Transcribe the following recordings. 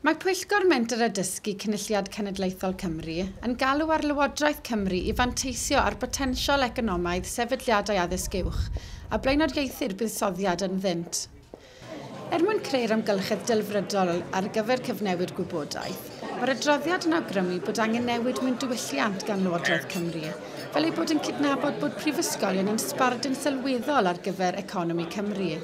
Mae Pwyllgor Menter a Dysgu Cynulliad Cenedlaethol Cymru yn galw ar Lywodraeth Cymru i fanteisio ar botensial economaidd sefydliadau addysg uwch a blaenoriaethu'r buddsoddiad ynddynt. Er mwyn creu'r amgylchedd delfrydol ar gyfer cyfnewid gwybodaeth, mae'r adroddiad yn awgrymu bod angen newid mewn diwylliant gan Lywodraeth Cymru, fel ei bod yn cydnabod bod prifysgolion yn sbardun sylweddol ar gyfer economi Cymru,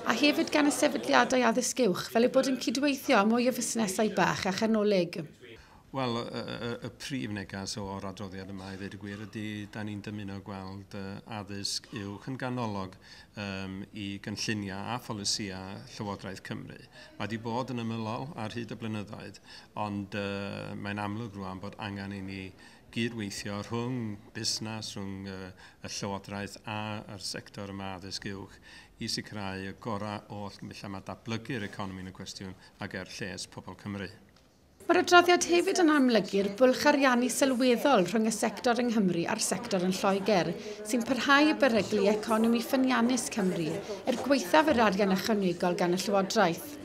a hefyd gan y sefydliadau addysg uwch, fel ei bod yn cydweithio â mwy o fusnesau bach a chanolig. Wel, y prif negas o'r adroddiad yma, i ddweud y gwir, ydy da ni'n dymuno gweld addysg uwch yn ganolog i gynlluniau a pholisïau Llywodraeth Cymru. Mae wedi bod yn ymylol ar hyd y blynyddoedd, ond mae'n amlwg rwan bod angen i ni gydweithio rhwng busnes, rhwng y Llywodraeth a'r sector yma addysg uwch i sicrhau y gorau oll lle mae datblygu'r economi yn y cwestiwn ac er lles pobl Cymru. Mae'r adroddiad hefyd yn amlygu'r bwlch ariannu sylweddol rhwng y sector yng Nghymru a'r sector yn Lloegr, sy'n parhau i beryglu economi ffyniannus Cymru, er gwaethaf yr arian ychwanegol gan y Llywodraeth.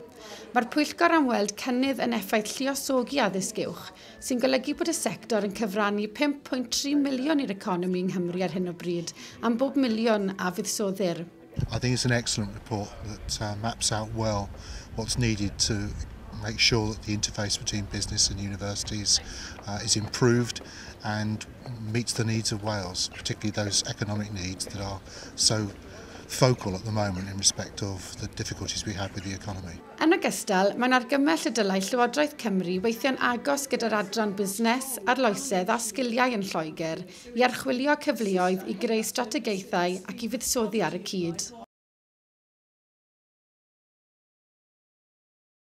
Mae'r pwyllgor am weld cynnydd yn effaith lluosogi addysg uwch, sy'n golygu bod y sector yn cyfrannu 5.3 miliwn i'r economi yng Nghymru ar hyn o bryd, am bob miliwn a fuddsoddir. I think it's an excellent report that maps out well what's needed to make sure that the interface between business and universities is improved and meets the needs of Wales, particularly those economic needs that are so focal at the moment in respect of the difficulties we have with the economy. Yn ogystal, mae'n argymell y dylai Llywodraeth Cymru weithio'n agos gyda'r adran busnes, arloesedd a sgiliau yn Lloegr i archwilio cyfleoedd i greu strategaethau ac i fuddsoddi ar y cyd.